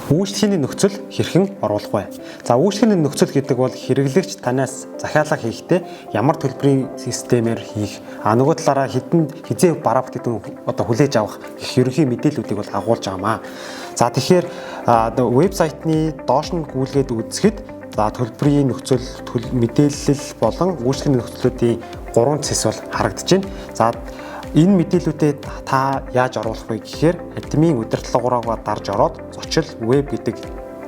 Үйлчлэгээний нөхцөл хэрхэн оруулах вэ? За, үйлчлэгээний нөхцөл гэдэг бол хэрэглэгч танаас захиалга хийхдээ ямар төлбөрийн системээр хийх, нөгөө талаараа хэдэн хэзээ бараа бүтээгдэхүүн одоо хүлээж авах гэх ерөнхий мэдээллүүдийг бол агуулж байгаа юм аа. За, тэгэхээр вебсайтны доош нь гүйлгээд үзэхэд, за, төлбөрийн нөхцөл, мэдээлэл болон үйлчлэгээний нөхцлүүдийн гурван цэс бол харагдаж байна. За, энэ мэдээллүүдэд та яаж оруулах вэ гэхээр админ удирдлага руугаа дарж ороод зочил веб гэдэг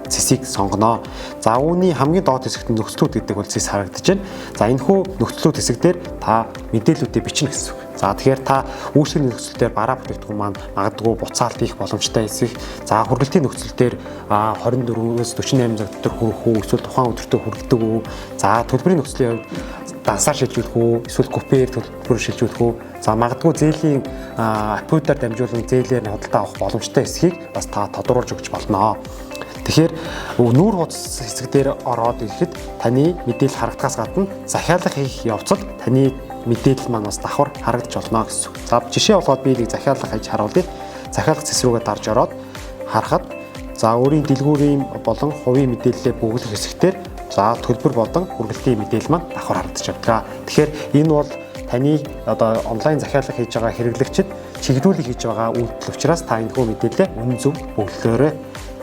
цэсийг сонгоно. За, үүний хамгийн доод хэсэгт нөхцлүүд гэдэг бол цэс харагдаж байна. За, энэхүү нөхцлүүд хэсэг дээр та мэдээллүүдээ бичнэ гэсэн үг. За, тэгэхээр та үйлчлэгийн нөхцөл дээр бараа бүтээгдэхүүн маань магадгүй буцаалт хийх боломжтой хэсэг. За, хүргэлтийн нөхцөл дээр 24-өөс 48 цаг дотор хүрэх үү, эсвэл тухайн өдөртөө хүргэдэг үү? За, төлбөрийн нөхцөлийн хувьд дансаар шилжүүлэх үү, эсвэл купээр төлбөр шилжүүлэх үү? За, магадгүй зээлийн app-уудаар дамжуулан зээлээр худалдаа авах боломжтой хэсгийг бас та тодруулж өгч болно. Тэгэхээр нүүр хуудас хэсэг дээр ороод ирэхэд таны мэдээлэл харагдахаас гадна захиалга хийх явцад таны мэдээлэл маань бас давхар харагдаж болно гэсэн үг. За, жишээ болгоод би нэг захиалга хийж харуулъя. Захиалга цэс рүүгээ дарж ороод харахад, за, өөрийн дэлгүүрийн болон хувийн мэдээллээ бөглөх хэсэгтэр, за, төлбөр болон хүргэлтийн мэдээлэл маань давхар харагдаж явдаг. Тэгэхээр энэ бол таны одоо онлайн захиалга хийж байгаа хэрэглэгчид чиглүүлэг хийж байгаа үйлдэл учраас та энэхүү мэдээлэлээ үнэн зөв бөглөөрэй.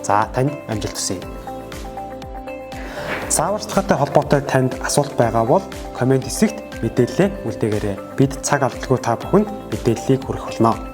За, танд амжилт хүсье. Зааварчилгаатай холбоотой танд асуулт байгаа бол comment хэсэгт мэдээлэлээ үлдээгээрэй. Бид цаг алдалгүй та бүхэнд мэдээллийг хүргэх болно.